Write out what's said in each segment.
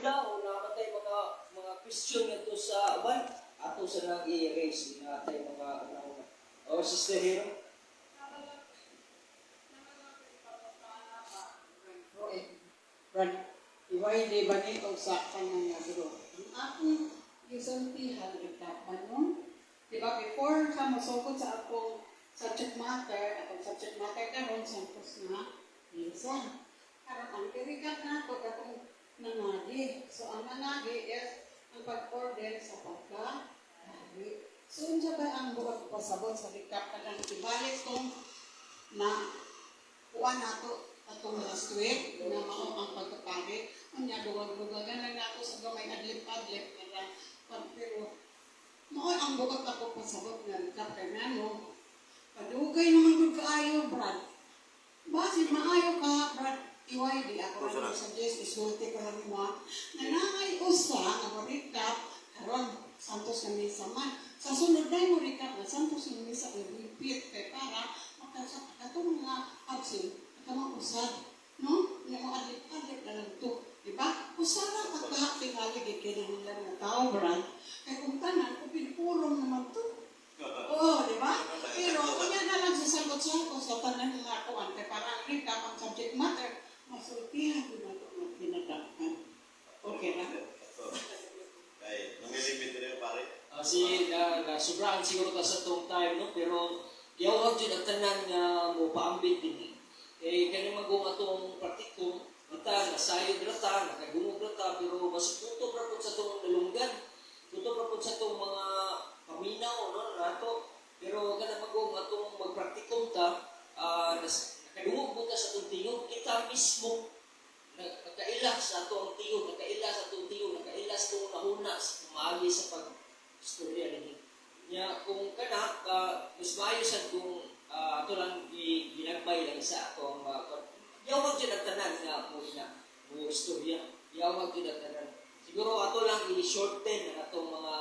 duda o naa man tay mga question ngadto sa uban, ato sa nang i-raise na tay mga una-una. O, Sister Hero. Okay. Brad, iway ba ni og sa kanan nga bro? Ang akong gisultihan recap man, no? Di ba before ka mosugod sa akong subject matter, akong subject matter karon Santos nga Misa. Karon ang recap nato katong nangagi. So ang nangagi is ang pag-order sa pagka. So unsa ba ang buot pasabot sa recap kanang ibalik kong na kuan nato atong last week na mao ang pagkapari? Unya duwag-duwagan lang nato sa gamay, adlip-adlip para pag, pero mao ang buot ako pasabot nga recap kay ngano padugay naman gud kaayo, Brad. Basin maayo ka, Brad Iway, di ako rin suggest, isulti ko lang mo nga naay usa nga mo recap karon Santos nga Misa man, sa sunod na mo recap nga Santos nga Misa ang repeat kay para makasa katong mga absent kamang usab, no, nga mo adlip-adlip na lang to, di ba? Usa lang ka tingali gikinahanglan nga tao, Brad, kay kung tanan open forum naman to. Oo, di ba? Pero unya na lang sa sangkot-sangkot sa tanan nga kuan kay para ang recap, ang subject matter masultihan din nato nga pinadakan. Okay ra? Kay, nangilimit rin pare. Si na sobrahan siguro ta sa tong time, no, pero giyawag jud ang tanan nga mo paambit dinhi. Kay kani magong atong praktikum kita nasayod ra ta, nakadungog ra ta, pero mas kutob ra pud sa atong nalunggan. Kutob ra pud sa atong mga paminaw, no, nato. Pero kada magong atong magpraktikum ta, nakadungog mo ta sa atong tingog, kita mismo nakaila sa ato ang tingog, nakaila sa atong tingog, nakaila sa atong nahuna sa pamaagi sa pag istorya dinhi. Nya kung kana mas maayo sad kung ato lang ginagmay lang sa ato ang mga yawag jud ang tanan nga mo ina mo istorya. Yawag jud ang tanan. Siguro ato lang i-shorten ang atong mga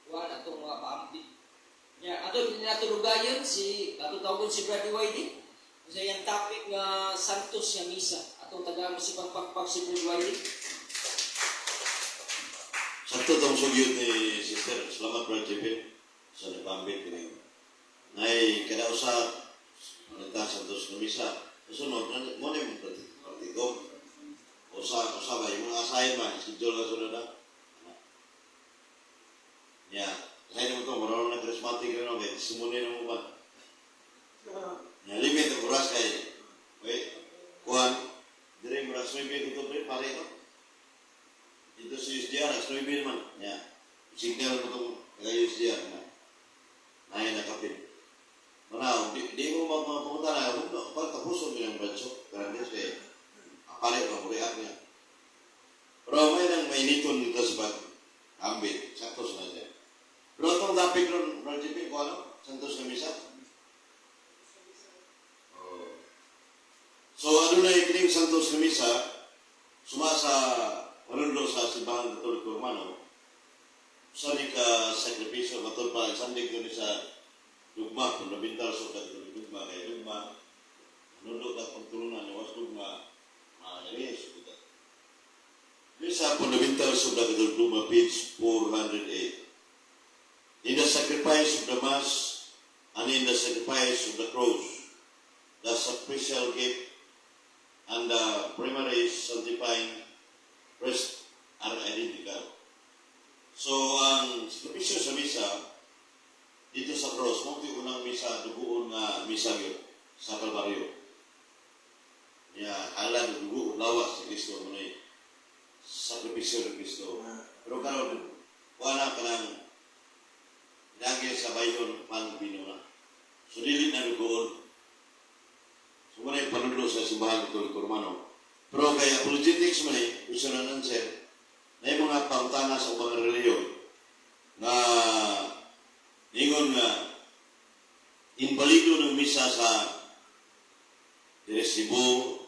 kuan, atong mga paambit. Nya ato din nato lugayon si ato tawgon si Brad Wylie sa iyang topic nga Santos nga Misa. Atong tagaan si pagpagpag si Brad Wylie. Sakto tong sugyot ni Sister. Salamat, Brad JP, sa nagpambit ko. Nay, kada usa, manita Santos na Misa. Susunod, mo na yung praktikum. Usa, usa ba, yung mga asahin ba, schedule ka sunod na. Ya, kaya naman ito, marunong na charismatic rin ako, kaya testimony na mo ba? Ya, limit ang oras kay, wait, kuhan, dire mo alas 9 ko ito, pre, pare ito. Dito sa USDR, alas 9 naman. Ya, signal mo itong taga-USDR na naya na kapin. Manaw, di mo magpapunta na, pag tapuson mo yung brancho, garantis kay, apali ba, muriak niya. Pero may nang mainiton dito sa pag-ambit, sakto sa siya. Pero itong topic ron, Brad JP, kung ano, Santos na Misa. Oh. So, ano na yung kining Santos na Misa, suma sa manulo sa Simbahan Katoliko Romano, sa ni ka sakripisyo, matod pa, sandig ko ni sa dugma, fundamental sa Katoliko dugma, kay dugma, manulo ka pagtulunan, was dugma, maalis. Di sa Fundamentals of the Catholic Dogma, page 408. In the sacrifice of the Mass and in the sacrifice of the cross, the sacrificial gift and the primary sanctifying priest are identical. So, ang sakripisyo sa misa, dito sa cross, mo unang misa, dugoon nga misa yun, sa Kalbaryo. Ya, hala dugo, lawas si Kristo mo na sakripisyo ni Kristo. Pero karon wala ka nang lagi sa bayon pan bino na. So dili na dugoon. So muna yung panulo sa Simbahan Katoliko Romano. Pero kay apologetics man eh, question and answer, na yung mga pangutana sa ubang reliyon nga ingon nga inbalido ng misa sa dire Cebu,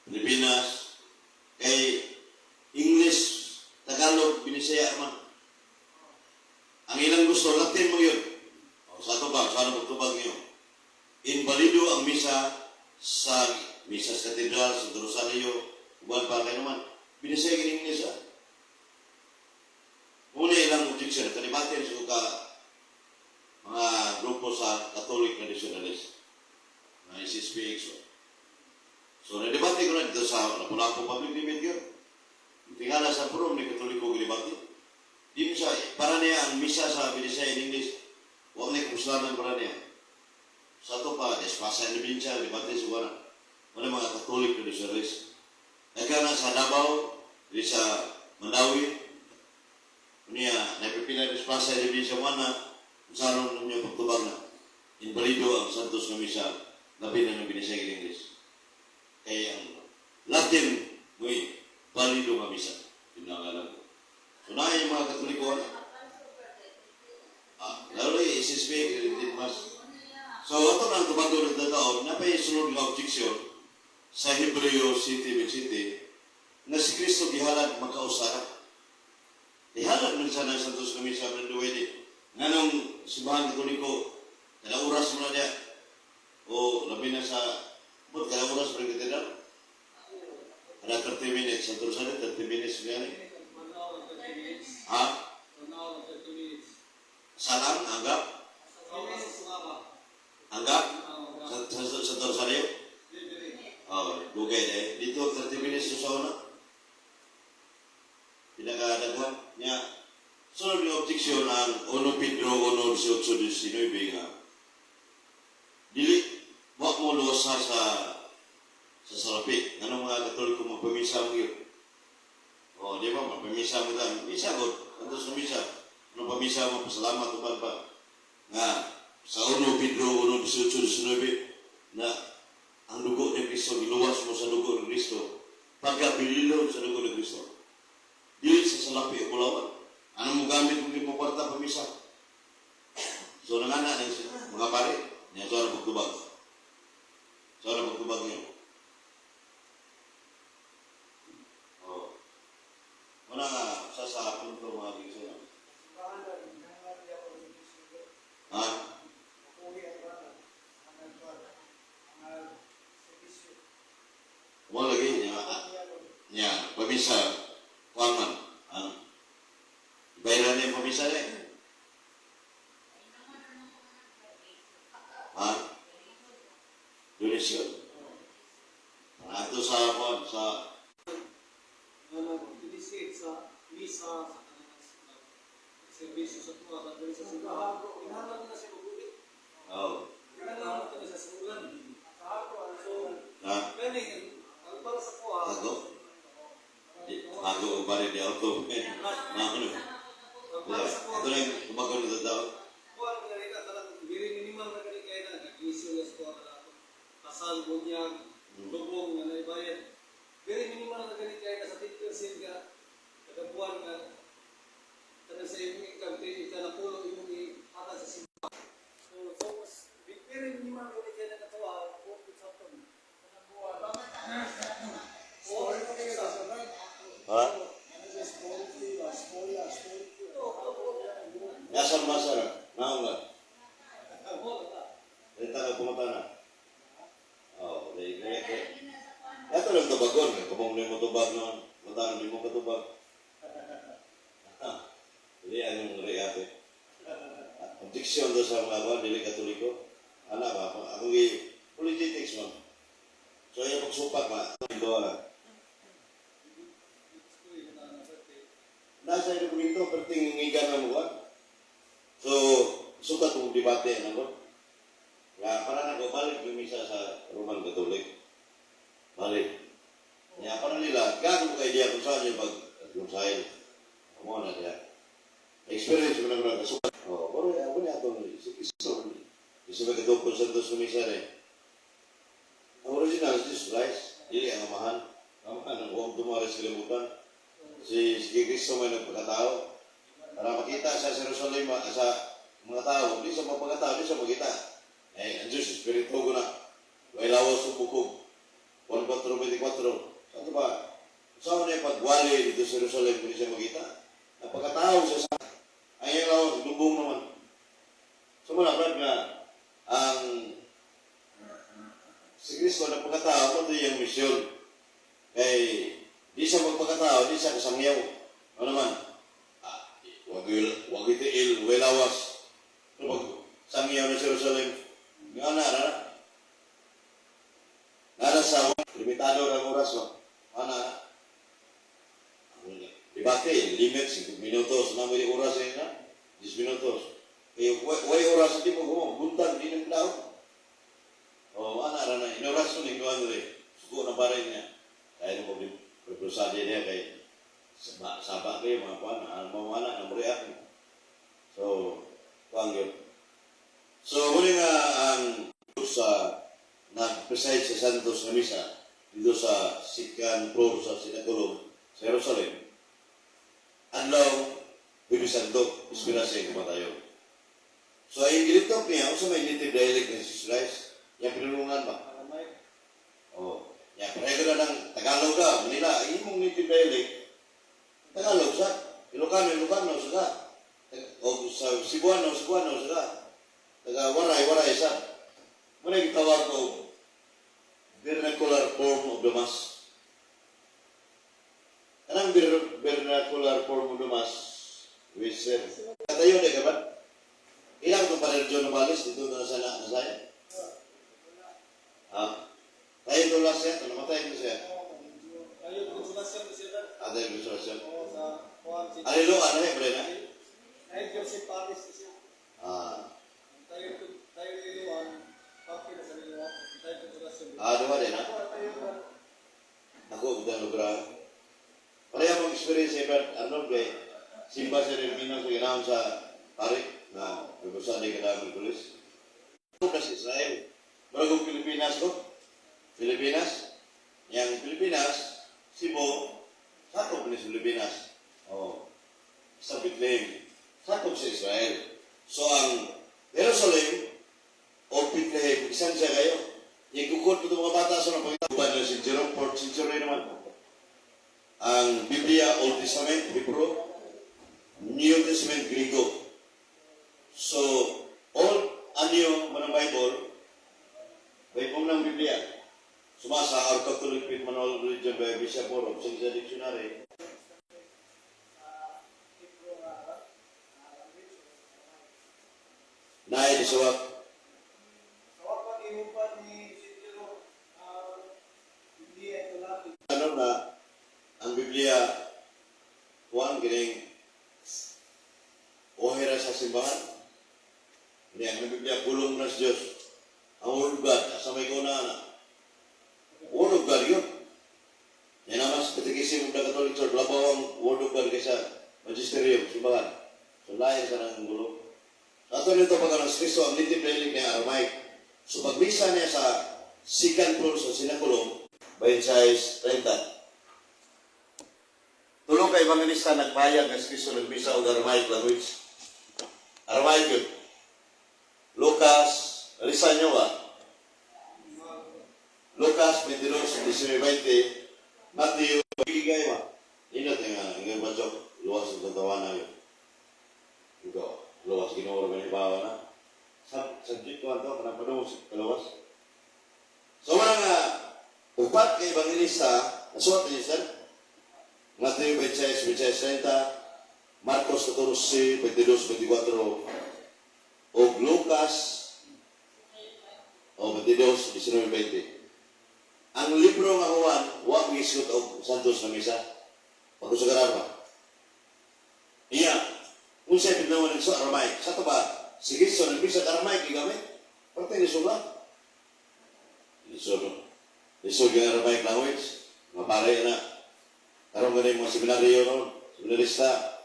Pilipinas, kay English, Tagalog, Binisaya man. Ang ilang gusto, Latin mo yun. O, sa tubag, sa ano tubag niyo? Inbalido ang misa sa misa sa katedral, sa Rosario, uban pa kayo naman. Binisaya in English. SSPX. So, na-debate ko na dito sa Lapu-Lapu Public Debate yun. Tingala sa forum ni Katoliko debate. Di mo siya, para niya ang misa sa Binisaya in English, huwag na ikuslanan para niya. Sa ato pa, despasa ni Binsya, debate sa wala. Wala mga Katolik na service. Nagkana sa Davao, di sa Mandawi, niya, napipila despasa ni Binsya wana, sarong ninyo pagtubag na. Invalido ang Santos nga misa, labi na ng Binisaya in English. Kaya ang Latin, muy valido nga misa. Pinangalan ko. So na yung mga Katoliko na. Ah, lalo yung SSP, accredited mass. So ato nang tubago ng taon, napay sunod nga objection sa Hebreo City City na si Kristo gihalad makausara. Gihalad man sana sa Santos nga misa Brando Wede. Nganong simbahan Katoliko, kada oras mo na niya, o labi na sa, but kada oras pa rin katedral? Kada 30 minutes, sa Rosario, 30 minutes nga ni. 1 hour 30 minutes. Ha? 1 hour 30 minutes. Salang, anggap? Anggap? Sa Rosario? Oh, dugay na eh. Dito, 30 minutes sa una. Pinakadaghan niya. Sunod yung objection ang 1 Pedro 1:18-19 nga. Dili, wa mo luwasa sa salapi. Ngano mga Katoliko magpamisa mo yun? Oh, di ba? Magpamisa mo ta. Misa god. Anto sa misa. Ano pamisa mo? Pasalamat uban pa. Nga, sa 1 Pedro 1:18-19 na ang dugo ni Kristo, giluwas mo sa dugo ni Kristo. Pagkabililo sa dugo ni Kristo. Dili sa salapi o bulawan. Ano mo gamit kung di mo kwarta pamisa? So nangana na siya, mga pare, niya so na pagtubag. So na pagtubag niyo. Oh. Wala nga sa punto mga ginso. Ha? Wala lagi niya, niya pamisa kuangan ang bayaran niya pamisa niya. Ha? Donasyon. Ato sa kuan sa Ano, initiate sa misa, sa kanang serbisyo sa tuwa, sa diri sa simbahan. Kinahanglan na siya magulit. Oh. Kinahanglan na sa simulan. So, Ha? kani, ang para sa kuha, Hago? Di, hago o pare di auto. Ano? Ang para sa kuha, Ito lang tumago na tao. kuha na rin ka, kanang very minimal na kani kaya na, nag-issue na sa kuha na atong kasal, bunyag, lubong, nga naibayad. Very minimal na gani kaya na sa 10% ka, kada buwan nga, kanang sa imong income, kay ikanapulo imong ihatag sa simbahan. So, mas, very minimal gani kaya na katawa, buot sa aton. Kanang buwan. Ha? Nasaan ba sir? Naon ba? Rita ka pumunta na. Oh, di kaya kaya. Ito lang tubagon. Kung mo tubag noon, punta na mo katubag. Hindi ang reate. Objection do sa mga kuan dili Katoliko. Ana ba ako gi politics man. So yung pagsupak ba ito na. Nasa dokumento perting ngigan na mo ba? So sukat mong debate na ko. Nga para na ko balik yung misa sa Roman Catholic. Balik. Ya para nila gago kay dia kung saan yung pag reconcile. Amo na siya. Experience mo na ko kasukat. Oh, pero ako niya atong si Kristo. Isa ba katong Santos misa ni? Ang original is Jesus Christ. Dili ang amahan. Amahan ang huwag dumara sa kalimutan. Si Kristo may nagpakatao. Para makita sa Jerusalem, sa mga tao, hindi sa mapagkatao, hindi sa makita. Eh, ang Diyos, Espiritu ko na. Way lawas sa bukog. 1.4.24. Saan ba? Saan na yung pagwali dito sa Jerusalem, hindi siya makita? Napakatao siya sa... Ang iyang lawas, lubong naman. So muna, Brad, nga, ang si Kristo nagpakatao, ito yung misyon. Kay, di siya magpakatao, di siya kasangyaw. Ano naman? Ah, wag wag itiil, way lawas. So, pag sangyaw na Jerusalem, nga na, na. Nara sa limitado ang oras no. Ana. Debate, limit 5 minutos na may oras eh na. 10 minutos. Eh, way oras hindi mo gumo, buntag di nang daw. Oh, ana ra na inoras ni kuan diri. Suko na pare niya. Kaya mo di reprosade niya kay saba saba kayo mga kuan, ang mga ana na muriak. So, kuan yun. So, muli nga ang sa nag-preside sa Santos na Misa dito sa second floor sa Sinakulong sa Jerusalem. Adlaw, Huwebes Santo, inspirasyon kumatayo. So, ang gilitok niya, unsa may native dialect ni Jesus Christ? Yang pinulungan ba? Aramay. Oh, ya pareho na ng Tagalog ka, Manila, imong native dialect. Tagalog sa Ilocano, Ilocano sa ka. O sa Cebuano, Cebuano sa ka. Taga Waray, Waray sa. Muna gitawag ko vernacular form of the mass. Anong vernacular form of the mass? Sir. Katayo na ka ba? Ilang itong Padre John Novales dito na sa nasaya? Ha? Tayo ito last siya, ito namatay ito siya. Tayo konsolasyon siya na. Ate yung konsolasyon. Oo, sa kuan si Alilo, ano eh, pre na? Ay, Joseph Paris siya. Ah, Tayo tayo liluan, pati na sa liluan, tayo konsolasyon. Ah, duha din ha? Tayo ba? Ako, biglang lugar. Pareha mong experience eh, Brad Arnold, kay simba sa Remino sa ginahon sa pare na Sunday ka na pulis. Ako sa Israel. Murag og Pilipinas ko. Pilipinas. Yang Pilipinas, Cebu, sakop ni sa Pilipinas. Oh. Sa Bethlehem. Sakop sa Israel. So ang Jerusalem o Bethlehem, isan siya kayo. Yung kukod po mga bata sa mga pagkita. na si Jerome, 4th century naman. Ang Biblia, Old Testament, Hebrew, New Testament, Griego. So, Old, anyo, manang Bible, Bible ng Biblia. Sumasa our Catholic Faith Manual of Religion by Bishop Oro, sa dictionary. Naay di suwat. Sa pa gihupan ni Sitiro, hindi ito lapit. Ano na ang Biblia kuan kining ohera sa simbahan. Hindi ang Biblia pulong na sa Diyos. Ang Word of God, asa may kuna na. Word of God yun. Yan naman sa Catechism of the Catholic Church, labaw ang Word of God kaysa Magisterium, simbahan. So lain sa nang gulo. Sa ato nito pag ang Kristo, ang native dialect niya Aramaic. So pagmisa niya sa second floor sa sinakulong, 26:30. Tulong ka evangelista nagpahayag nga si Kristo nagbisa og Aramaic language. Aramaic yun. Lucas, alisa nyo ba? Lucas 22, 19, 20, Matthew, bigay ba? Inot nga, nga ba joke, luwas ang katawan na yun. Ikaw, luwas, ginoo ra ba ni bawa na? Subject ko ato, kanang padung sa kaluwas. So, wala nga, upat kay evangelista, nasuot niyo, sir? Mateo 26, 26, 30, Marcos 14, 22, 24, o Lucas o 22, 19, 20. Ang libro nga Juan, wa gisgot og Santos na misa. Pagkusagaran ba? Iya. Unsay pinawon sa Aramaic? Sa to ba? Si Kristo nagbisa sa Aramaic gigamit. Parte ni sula. Lisod. No? Lisod yung Aramaic language. Mga pare na. Karon gani mga seminaryo no, seminarista.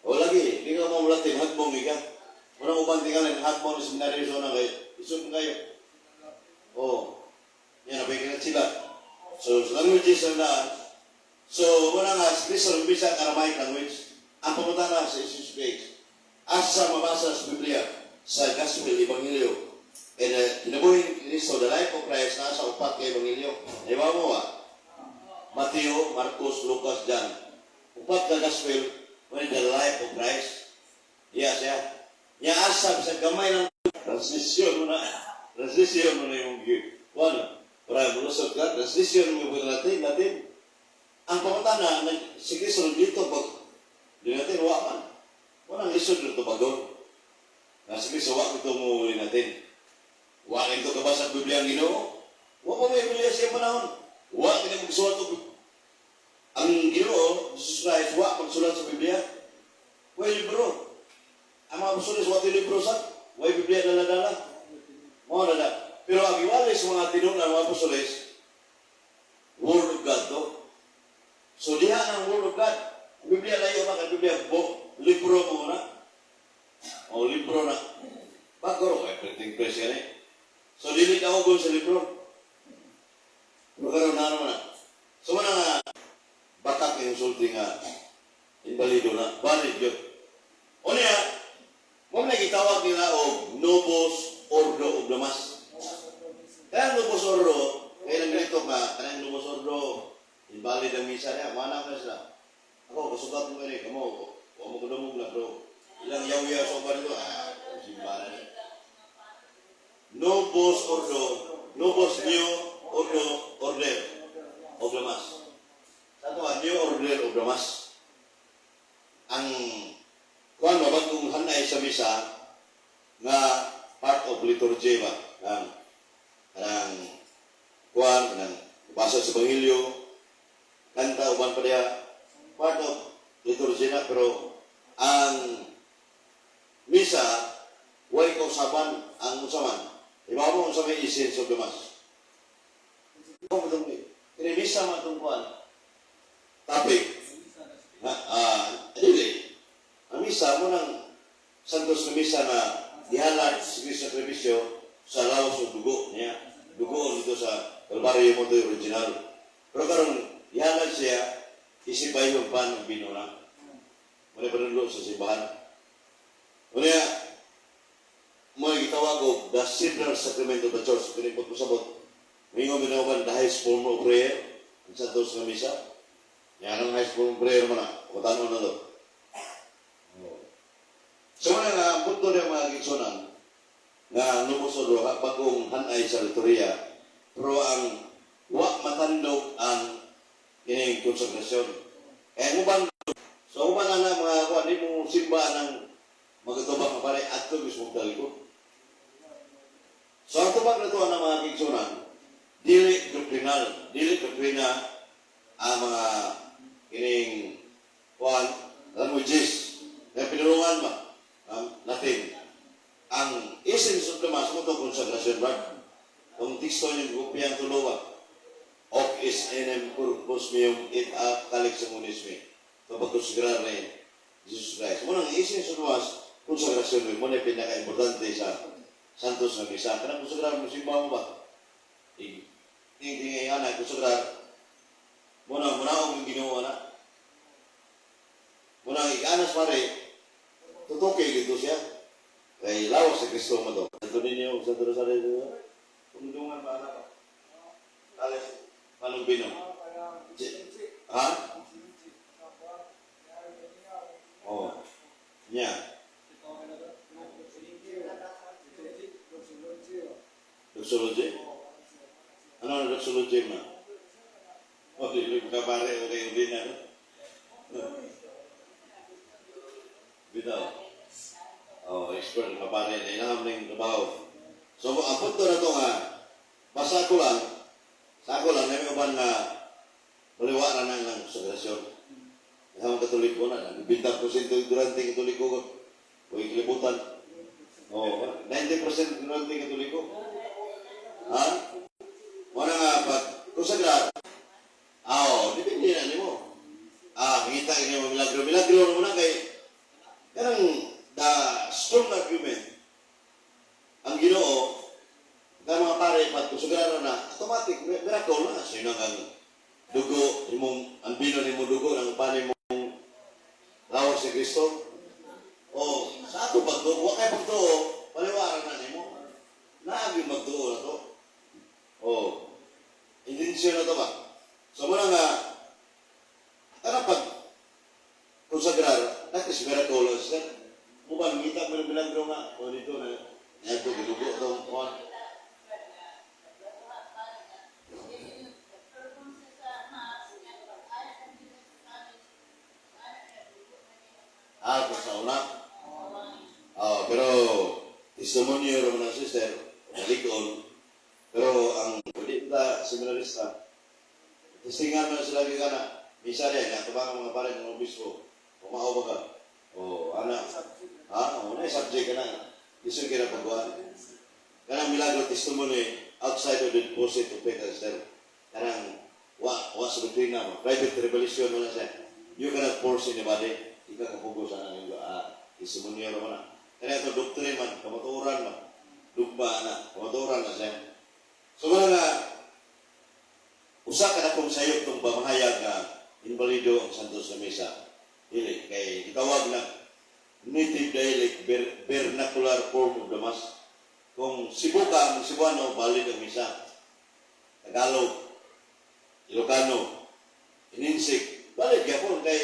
O lagi, di ka mo Latin, hagbong ika. Muna uban di ka lang, hagbong ng seminaryo sa una kayo. Lisod mo kayo. Oh, yan, nabigyan na sila. So, sa languages na daan. So, muna nga, si Kristo nagbisa ang Aramaic language. Ang pamutana sa Jesus Christ. Asa mabasa sa Biblia, sa Gospel, Ebanghelyo. And kinabuhi ni Kristo, the life of Christ, nasa upat kay Ebanghelyo. Di ba mo ba? Mateo, Marcos, Lucas, John. Upat ka Gospel, when the life of Christ. Iya siya. Niya asab sa gamay ng transition mo na. Transition mo na yung wala. Para mulusot ka, transition mo yung Latin, Latin. Ang pamutana, si Kristo dito pag di natin, wa man. Walang lisod dito bagon. Na si Kristo, wa ito mo natin. Wa ito kabasa Biblia ang Ginoo. Wa pa may Biblia siya panahon. Wa kini magsulat og ang Ginoo, Jesus Christ, wa magsulat sa Biblia. Wa libro. Ang mga apostoles wa libro sa wa Biblia dala-dala. Mao na na. Pero ang iwali sa mga tinunan mga apostoles, Word of God to. So diha ang Word of God. Ang Biblia layo ba kay Biblia bo, libro mo na. O libro na. Bago ro kay printing press yan eh. So dili ka sa libro. Pero karon na naman na. So mana nga bakak yung sulti nga imbalido na, valid yun. O niya, mo na gitawag nila og Novus Ordo of the Mass. Kaya ang Novus Ordo, kaya nang ganito ka, kanang Novus Ordo, invalid ang misa niya, mana na sila. Ako, kasugat mo gani, kamo, wa mo kudumog na, bro. Ilang yaw-yaw sa uban nito, simba na niya. Novus Ordo, Novus New Ordo Order of the Mass. Sa ito, New Order of the Mass. Ang kuan ba bagong hanay sa misa nga part of liturgy ba ang kanang kuan, kanang basa sa ebanghelyo, kanta, uban pa diha, part of liturgy na, pero ang misa way kausaban ang unsa man ibabaw unsa may essence of the Mass. Mo itong kini misa man itong kuan topic nga dili ang misa mo ng santos na misa na gihalad si Kristo sa sakripisyo sa lawas ug dugo niya. Dugo dito sa Kalbaryo mo ito original. Pero karon gihalad siya isipay yung pan ug bino na. Muna panudlo sa simbahan. Unya, mo gitawag og the simpler sacrament of the church. Kini po sabot. Mingon binawan the highest form of prayer ang santos nga misa. Yan ang highest form of prayer mo na. Kutanon na to. So muna nga, ang punto niya, mga gigsunan, nga ang Novus Ordo, bagong hanay sa liturhiya, pero ang wa matandog ang ining konsekrasyon. Eh, uban, so uban na nga mga kuan, di mo simba ng magatubang nga pare, adto mismo ko. So ang tubag na to ang mga gigsunan, dili doctrinal, dili doktrina ang mga ining kuan, languages, na pinulungan ba? Latin. Ang essence of the Mass mo to konsagrasyon ba? Kung teksto niyo kopya ang tulowa. Hoc est enim corpus meum et calix sanguinis mei. Ito pagkonsagrar ni Jesus Christ. Mo nang essence of the Mass, konsagrasyon mo na pinaka-importante sa Santos na Misa. Kanang konsagrar mo, simba mo ba? Ting ting ana konsagrar. Mo na mo na ang Ginoo na. Mo na iganas pare, tutukoy dito siya. Kay lawas sa Kristo mo to. Ito ninyo, sa Rosario dito. Tumudungan ba na? Alex, panong bino? Ha? Oh. Nya. Doxology? Ano ang doxology ma? Oh, di ka pare o kayo din ano? Bitaw. Oh, expert ka pare na inaham ng trabaho. So, ang punto na to nga, basta ako lang, sa ako lang, may uban nga, baliwa na nang ng konsekrasyon. Ang Katoliko na, 90% ignorante Katoliko ko. O kalibutan. Oh, 90% ignorante Katoliko. Ha? Wala nga, pag konsagrar, oh, depende na nimo. Kita ini mo milagro. Milagro mo na kay, kanang the strong argument, ang Ginoo, nga mga pare, pag konsagraro na, automatic, miracle na. Sino ang dugo, imong, ang bino nimo dugo, ang panin mong lawas si Kristo. O, sa ato pagtuo, wa kay pagtuo, paliwaran na nimo. Naagi magtuo na to. O, intensyon na to ba? So, muna nga, tara pag konsagrar, that is miracle. Sir. Mo ba, ngita mo ng milagro nga, o dito na, niadto, gidugo itong kuwan. Kung sa una. Pero, testimonyo ng mga sister, Ligon. Pero ang di ta seminarista, testingan man sila kana. Misa rin, natubang ang mga pare ng obispo. Umao ba ka? O, ana. Ha? O, na subject ka na. Isun kina pagkuhan. Kanang milagro testimony outside of the deposit of faith and self. Kanang wa sa doktrina mo. Private revelation mo na siya. You cannot force anybody. Ika kapugo sa nang testimonyo mo na. Kaya ito doctrine man, kamatuoran man. Dugma na, kamatuoran na siya. So wala nga, usa ka na kong sayop tong pamahayag nga invalido ang Santos na Misa. Dili, kay gitawag na native dialect vernacular form of the Mass. Kung Cebu ka, ang Cebuano, valid ang misa. Tagalog, Ilocano, Ininsik, valid gyapon kay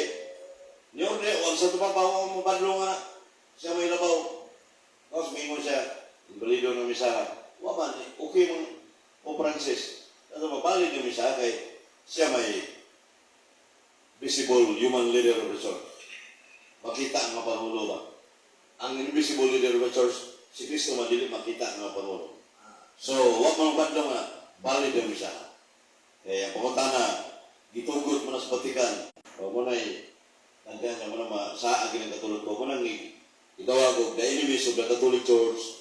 niyon ni wag sa tumapaw mo badlong nga siya may labaw. Tapos mingon siya, invalido ng misa. Wa man, okay man o Francis. Ano ba, valid yung misa kay siya may visible human leader of the church. Makita ang mga pangulo ba? Ang invisible leader of the church, si Kristo man dili makita ang mga pangulo. So, wa man badlong nga, valid yung misa. Kaya ang pangutana, gitugot mo na sa Vatican. O mo na tandaan niya mo na masaag ng Katoliko. Mo nang itawag og the enemies of the Catholic Church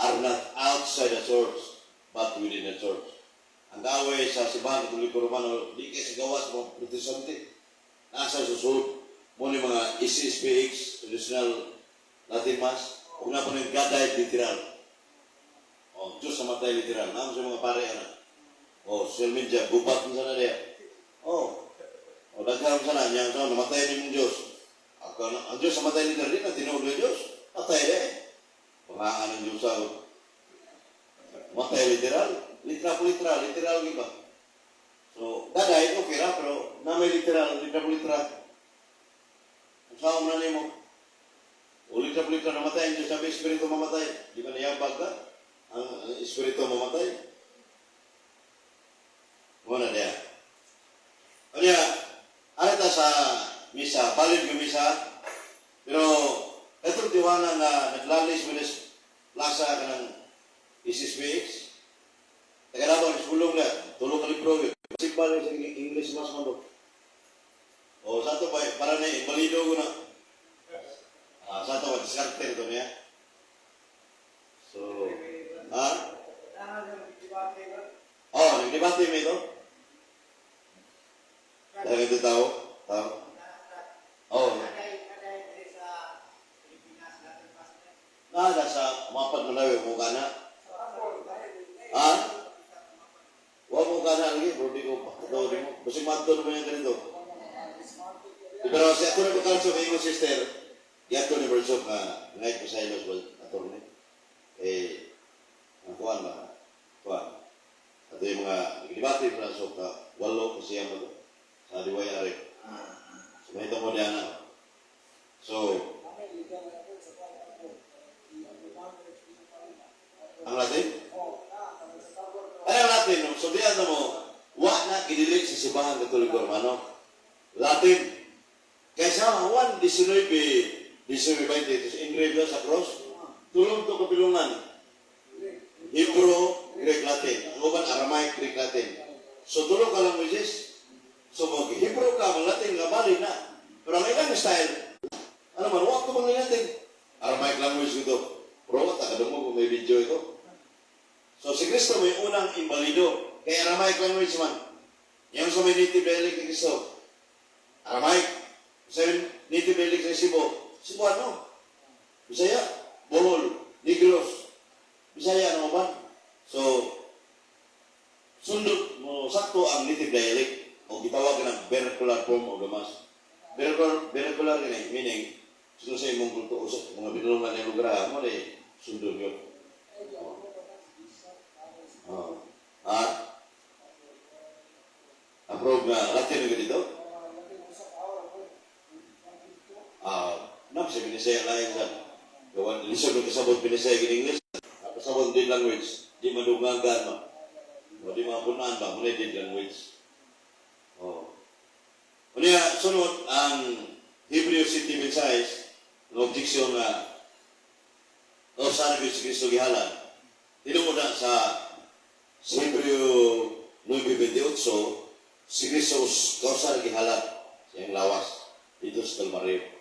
are not outside the church, but within the church. Ang kaaway sa Simbahan Katoliko Romano, di kay sa gawas mga Protestante. Nasa susud mo ni mga SSPX, traditional Latin Mass, ug na po ng God died literal. O, Diyos namatay literal. Naam sa mga pare ana. O, social media, gubat mo sana diya. O, o daghan sana niya, so, namatay ni mong Diyos. Ako, ang Diyos namatay literal, di na tinuod ng Diyos. Patay di. Pangaan ng Diyos ako. Matay literal. Literal po literal, literal ba? So, daday, okay ra, pero na may literal, literal po literal. Kung saan mo na nimo? O literal po literal, namatay ang Diyos, sabi, Espiritu mamatay. Di ba niyabag ka? Ang Espiritu mamatay. Muna niya. Kanya, ano ta sa misa, valid yung misa, pero itong tiwana nga naglalis mo plaza ka ng SSPX, taga Davao, sulong na, tulo ka libro yun. Simba lang sa English mas man do. O sa ato ba, para na invalido ko na. Ah, sa ato ba, diskarte ito niya. So, ha? Oh, nagdebate mo ito? Dahil ito tao? Tao? Oh, nada sa mapad Malawi mo kana. Ha? Wa mo kana lagi, bro, di ko pakitaw di mo. Basta madto na ba yung ganito? Pero si ako na bakalso kay imo sister, yato ni Berchok nga ngay ko sa ilos well, attorney. Eh, ang kuan ba? Kuan. Ato yung mga nagdebate pa sa ka, walo ko siya mo sa DYR. So, may mo diyan na. So, ang Latin? Ano ang Latin? No? So, diyan na mo, wa na gidili sa Simbahan Katoliko Romano. Latin. Kaysa Juan 19, 19, 20, engrave sa cross, tulong to kapilungan. Hebrew, Greek, Latin. Ang uban, Aramaic, Greek, Latin. So, tulo ka languages. So, mag Hebrew ka, mag Latin ka, bali na. Pero ang ilang style, ano man, huwag ko mang Latin. Aramaic language ito. Pero wala, kadungog kung may video ito. So, si Kristo may unang imbalido. Kaya Aramaic language man. Yung sa may native dialect ni Kristo. Aramaic. Sa native dialect sa Cebu. Cebuano. Bisaya. Bohol. Negros. Bisaya ano ba? So, sundot mo sakto ang native dialect o gitawag ng vernacular form of the Mass. Vernacular gini, meaning, sino sa imong kulto o sa mga binulungan ng lugar mo ni sundon yun. Oh. Ha? Approve nga Latin nga dito? Ah, nam sa Binisaya lain sa gawan lisod ng kasabot Binisaya in English. Kasabot din language, di madungagan ma. O di mapunan ba, muna din language. Oh. Unya, sunod ang Hebreo City Mensahes, ang objection nga o sana si Kristo gihalan. Tinuod na na sa Hebreo 9:28, si Kristo kausa gihalad sa iyang lawas dito sa Kalbaryo.